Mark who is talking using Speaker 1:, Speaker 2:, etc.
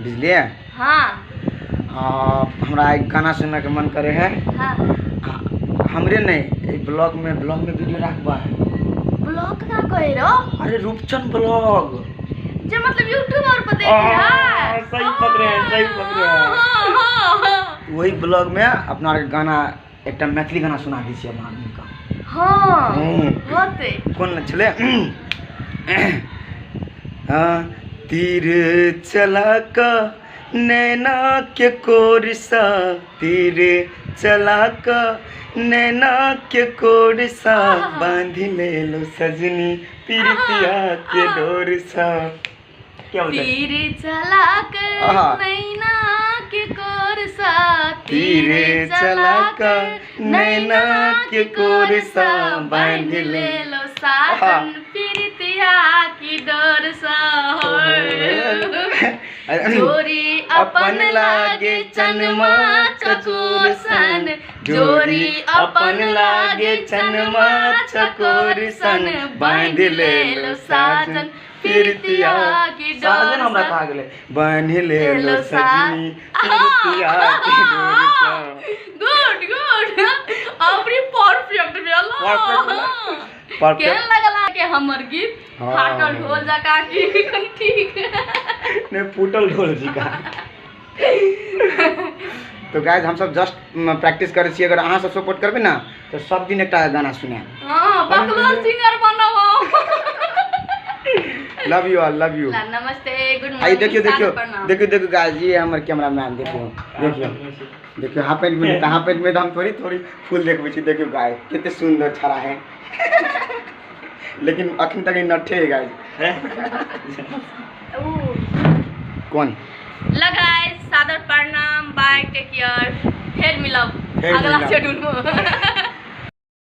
Speaker 1: बुझलियै?
Speaker 2: हाँ।
Speaker 1: हमरा एक गाना सुनने के मन करे है।
Speaker 2: हाँ।
Speaker 1: हमरे नहीं, ई ब्लॉग में वीडियो राखबा है।
Speaker 2: ब्लॉग का कहे रो?
Speaker 1: अरे, रूपचंद ब्लॉग।
Speaker 2: जे मतलब यूट्यूब और पर देखे है।
Speaker 1: सही पकड़े हैं, सही पकड़े हैं।
Speaker 2: हाँ, हाँ, हाँ।
Speaker 1: वही ब्लॉग में अपना आरके गाना, एकटा मैथिली गाना सुना दै छी अपना आदमी का।
Speaker 2: हाँ। होते।
Speaker 1: कोन छलै? हाँ, तीर चला कऽ नैना के कोरसा, तीर चला कऽ नैना के कोरसा, बांधि लेलो सजनी प्रीतिया के डोर सा। क्या बोलते हैं?
Speaker 2: तीर चला कर नैना के कोर सा,
Speaker 1: तीर चला कर नैना के कोर सा, बांध ले
Speaker 2: लो साजन प्रीतिया की डोर सा। जोरी अपन लागे चनमा चकोर सन, जोरी अपन लागे चनमा चकोर सन, बांध ले लो साजन प्रीतिया की डोर।
Speaker 1: साजन हमरा कहा गेलै, बांध ले लो सजनी प्रीतिया के डोर सा।
Speaker 2: गुड गुड, अबरी परफेक्ट भेल।
Speaker 1: परफेक्ट।
Speaker 2: केहन लगल अहाँके हमर गीत? फाटल ढोल जकाँ की कनि ठीक?
Speaker 1: नहीं, फूटल ढोल जी का। तो गाइस, हम सब जस्ट प्रैक्टिस करै छियै। अगर अहाँ सब सपोर्ट करबै ना, तऽ सब दिन एकटा गाना सुनायब।
Speaker 2: हाँ, बकलोल सिंगर बनब।
Speaker 1: Love you all, love you.
Speaker 2: Namaste, good
Speaker 1: I
Speaker 2: morning.
Speaker 1: देखियो, देखियो।
Speaker 2: प्रणाम।
Speaker 1: देखियो, देखियो गाइस, ये हमर कैमरामैन। देखियो, देखियो, देखियो। हाफ पैंट में, हाफ पैंट में तऽ हम थोड़ी थोड़ी फूल देखबै छी। देखियो गाइस, कते सुंदर छड़ा है, लेकिन अखन तक ई नट्ठे है गाइस। कोन?
Speaker 2: लगाए सादर प्रणाम, बाय, टेक केयर, फेर मिलब
Speaker 1: फेर
Speaker 2: अगला
Speaker 1: मिलब।
Speaker 2: शेड्यूल में।